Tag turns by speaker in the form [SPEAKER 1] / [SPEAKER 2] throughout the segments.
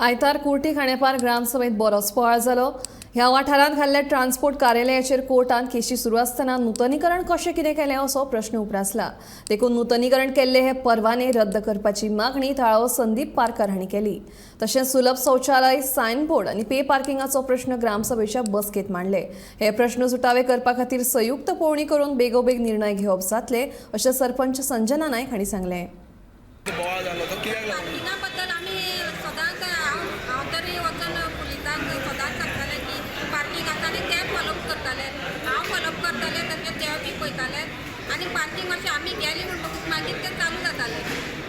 [SPEAKER 1] आयतार कुर्टी खांडेपार ग्रामसभेत बरोच बोवाळ जालो. ह्या वाठारांत घाल्ल्या ट्रान्सपोर्ट कार्यालयाचेर कोर्टांत केशी सुरू आसतना नुतनीकरण कशें कितें केलें असो प्रश्न उप्रासला. देखून नुतनीकरण केल्ले हे परवाने रद्द करपाची मागणी थळावो संदीप पारकर हांणी केली. तशेंच सुलभ शौचालय, सायनबोर्ड आनी पे पार्किंगाचो प्रश्न ग्रामसभेच्या बसकेत मांडले. हे प्रश्न सुटावे करपा खातीर संयुक्त पळोवणी करून बेगोबेग निर्णय घेवप जातले अशें सरपंच संजना नायक हांणी सांगलें.
[SPEAKER 2] बोवाळ जालो तो कित्याक लागून?
[SPEAKER 3] पार्किंगा बद्दल आमी सदांच, हांव तरी वचून पुलिसांक सदांच सांगतालें की पार्किंग आसा आनी ते फॉलोअप करताले. हांव फॉलोअप करतालें, तशें ते बी पळयताले आनी पार्किंग मातशें आमी गेली म्हणटकूच मागीर ते चालू जाताले.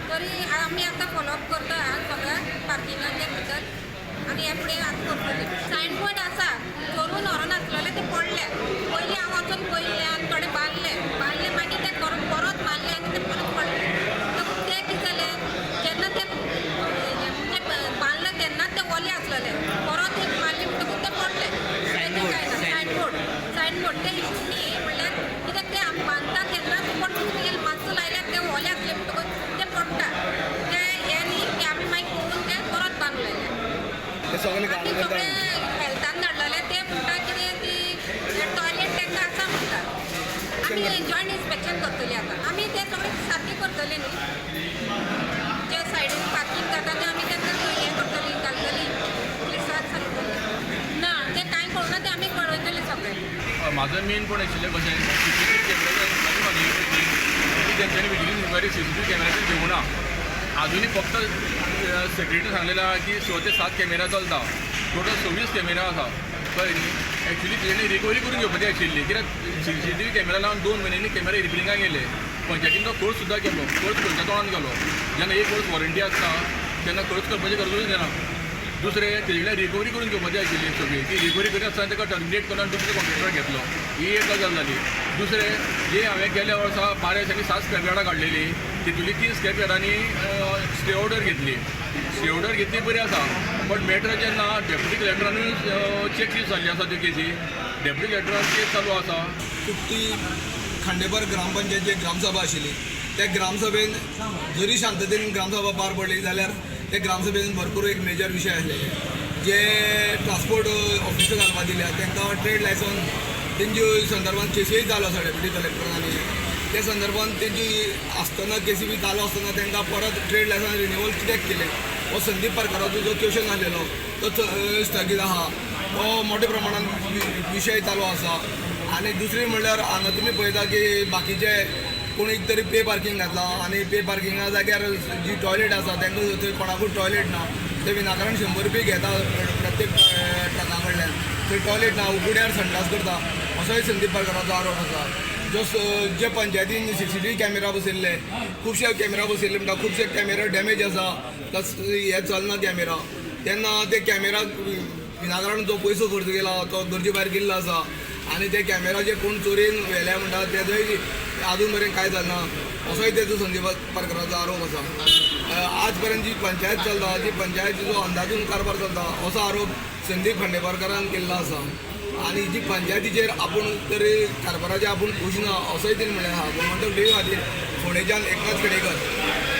[SPEAKER 3] तरी आमी आतां फॉलोअप करता सगळ्या पार्किंगाचे बद्दल आनी हे फुडें आतां करतले. सायन बोर्ड आसा, चोरून व्हरोन आसलेले ते पडले. पयलीं हांव वचून पळयलें आनी थोडे बांदले बांदले, मागीर ते करून परत मारले आनी ते परत पडले. ते कितें जालें, जेन्ना ते म्हणजे बांदले तेन्नाच ते ओले आसलेले, परत एक मारली म्हणटकूच ते पडले. तेजें कांय ना. सायनबोर्ड, सायनबोर्ड ते इशू न्ही, म्हणल्यार कित्याक ते आमी बांदता तेन्नाच कोण दुसरे गेले मातसो लायल्यार ते ओले आसले म्हणटकूच ते पडटा. ते हें न्ही की आमी मागीर पळोवन ते परत बांदून लायले.
[SPEAKER 2] ते सगळे
[SPEAKER 3] आमी
[SPEAKER 2] काम करता.
[SPEAKER 3] सगळे हेल्थान धाडलेले, ते म्हणटा कितें ती टॉयलेट तांकां आसा म्हणटा. आमी जॉयंट इन्स्पेक्शन करतली आतां. आमी ते सगळे सारकें करतले न्ही, जे सायडीन पार्किंग जाता ते आमी तांकां हें करतली, घालतली, पुलिसाक सांगतली. ना, ते कांय कळना, ते आमी कळयतले सगळे.
[SPEAKER 4] म्हाजो मेन पॉयंट आशिल्लें कशें, सीसीटीव्ही कॅमेरा मागयली ती तेंच्यांनी विजिलन्स इन्क्वायरी सीसीटीव्ही कॅमेराचेर घेवना आजुनूय. फक्त सेक्रेटरी सांगलेलें आहा की 6 ते 7 कॅमेरा चलता, टोटल 26 कॅमेरा आसा, कळ्ळें न्ही? एक्चुली तेणी रिकवरी करून घेवपाची आशिल्ली, कित्याक सीसीटीव्ही कॅमेरा लावन 2 म्हयन्यांनी कॅमेरा रिपेरिंगाक गेले. पंचायतीन तो खर्च सुद्दां केलो, खर्च खंयच्या तोंडान गेलो? जेन्ना एक वर्स वॉरंटी आसता तेन्ना खर्च करपाची गरजूच येना. दुसरें, तेजे कडल्यान रिकवरी करून घेवपाची आशिल्ली सगळी. ती रिकवरी करी आसतना ताका टर्मिनेट करून दुसरे कॉन्ट्रॅक्टर घेतलो, ही एक गजाल जाली. दुसरें, जे हांवें गेल्या वर्सा 12 दिसांनी सात स्क्रॅप यार्डां काडलेली, तितूंतली तीन स्क्रॅप यार्डांनी स्टे ऑर्डर घेतली. स्टे ऑर्डर घेतली बरी आसा, बट मॅटर जेन्ना डेप्युटी कलेक्टरानूय चेक जाल्ली आसा, त्यो केसी डेप्युटी कलेक्टरान केस चालू आसा.
[SPEAKER 2] कुर्टी खांडेपार ग्रामपंचायतीची एक ग्रामसभा आशिल्ली. त्या ग्रामसभेन जरी शांततेन ग्रामसभा पार पडली जाल्यार त्या ग्रामसभेन भरपूर एक मेजर विशय आसले. जे ट्रान्सपोर्ट ऑफिसर घालपा दिल्या तांकां ट्रेड लायसन्स तेंचे संदर्भात केसूय चालू आसा डेप्युटी कलेक्टरान. त्या संदर्भात तेंची आसतना, केसी बी चालू आसतना तांकां परत ट्रेड लायसन्स रिन्युअल कित्याक केलें, हो संदीप पारकराचो जो क्वेश्चन आसलेलो तो स्थगीत आहा. तो मोठ्या प्रमाणान विशय चालू आसा. आनी दुसरी म्हणल्यार हांगा तुमी पळयता की बाकीचे कोण एक तरी पे पार्किंग घातला आनी पे पार्किंगा जाग्यार जी टॉयलेट आसा तांकां थंय कोणाकूच टॉयलेट ना. ते विनाकारण 100 रुपये घेता प्रत्येक ट्रका कडल्यान. थंय टॉयलेट ना, उगड्यार संडास करता असोय संदीप पारकराचो आरोप आसा. जो जे पंचायतीन सीसीटीव्ही कॅमेरा बसयल्ले, खुबशे कॅमेरा बसयल्ले म्हणटा, खुबशे कॅमेरा डॅमेज आसा, प्लस हे चलना कॅमेरा. तेन्ना ते कॅमेरा विनाकारण जो पयसो खर्च केला तो गरजे भायर केल्लो आसा आनी ते कॅमेरा जे कोण चोरयेन व्हेल्या म्हणटा तेजोय आजून मेरेन कांय जालें ना असोय तेजो संदीप पारकराचो आरोप आसा. आज पर्यंत जी पंचायत चलता, ती पंचायतीचो अंदाजून कारभार चलता असो आरोप संदीप खांडेपारकारान केल्लो आसा. आनी जी पंचायतीचेर आपूण तरी कारभाराचेर आपूण खूश ना असोय तेणी म्हणलें आहा. गोमंतक टिवी खातीर फोंडेच्यान एकनाथ खेडेकर.